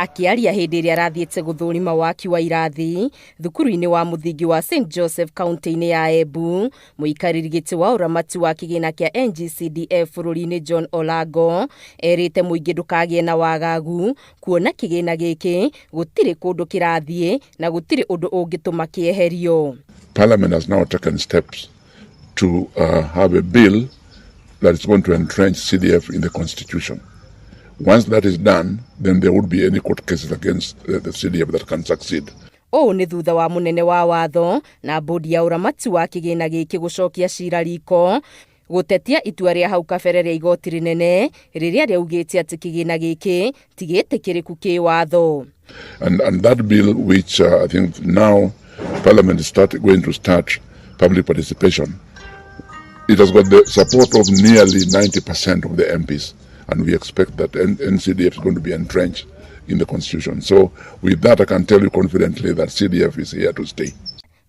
Akĩaria hĩndĩ ĩrĩa arathiĩte gũthũrima waki wa irathi thukuru-inĩ wa mũthingi wa St Joseph kaunti-inĩ ya Embu, mũikarĩri gĩtĩ wa ũramati wa kĩgĩna kĩa NGCDF bũrũri-inĩ John Olango erĩte mũingĩ ndũkagĩe na wagagu kuona kĩgĩna gĩkĩ gũtirĩ kũndũ kĩrathiĩ na gũtirĩ ũndũ ũngĩtũma kĩeherio. Parliament has now taken steps to have a bill that is going to entrench CDF in the constitution. Once that is done, then there would be any court cases against the CDF that can succeed. Ũũ nĩ thutha wa mũnene wa watho na bodi ya ũramati wa kĩgĩna gĩkĩ gũcokia cira riko gũtetia itua rĩa hau kabere rĩa igoti rĩnene rĩrĩa rĩaugĩte atĩ kĩgĩna gĩkĩ ti gĩtĩkĩrĩku kĩwatho. And that bill, which I think now Parliament is going to start public participation, it has got the support of nearly 90% of the MPs, and we expect that NCDF is going to be entrenched in the constitution. So with that, I can tell you confidently that CDF is here to stay.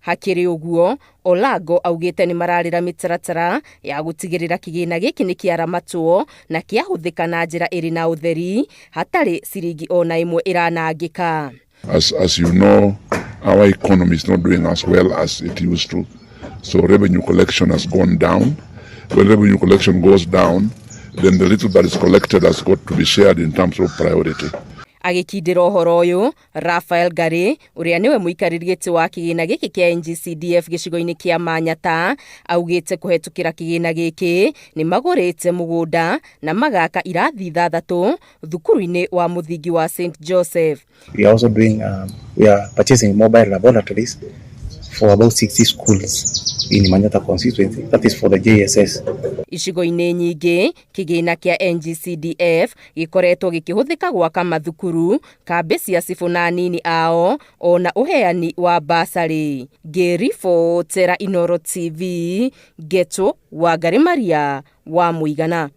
Hakĩrĩ ũguo, Olango augĩte nĩ mararĩra mĩtaratara ya gũtigĩrĩra kĩgĩna gĩkĩ nĩ kĩaramatwo na kĩahũthĩka na njĩra ĩrĩ na ũtheri hatarĩ ciringi ona ĩmwe ĩranangĩka. As you know, our economy is not doing as well as it used to. So revenue collection has gone down. When revenue collection goes down, then the little that is collected has got to be shared in terms of priority. Agĩkindĩra ũhoro ũyũ, Raphael Ngari ũrĩa nĩwe mũikarĩri gĩtĩ wa kĩgĩna gĩkĩ kĩa NGCDF gĩcigo-inĩ kĩa Manyata augĩte kũhetũkĩra kĩgĩna gĩkĩ nĩ magũrĩte mũgũnda na magaka irathi ithathatũ thukuru-inĩ wa mũthingi wa St Joseph. We are also doing, we are purchasing mobile laboratories for about 60 schools in Manyatta constituency. That is for the JSS. Icigo-inĩ nyingĩ kĩgĩna kĩa NGCDF gĩkoretwo gĩkĩhũthĩka gwaka mathukuru, kambĩ cia cibũ na anini ao ona ũheani wa basarĩ. Ngĩribotera Inooro TV, Ngeto Wangari Maria wa Mũigana.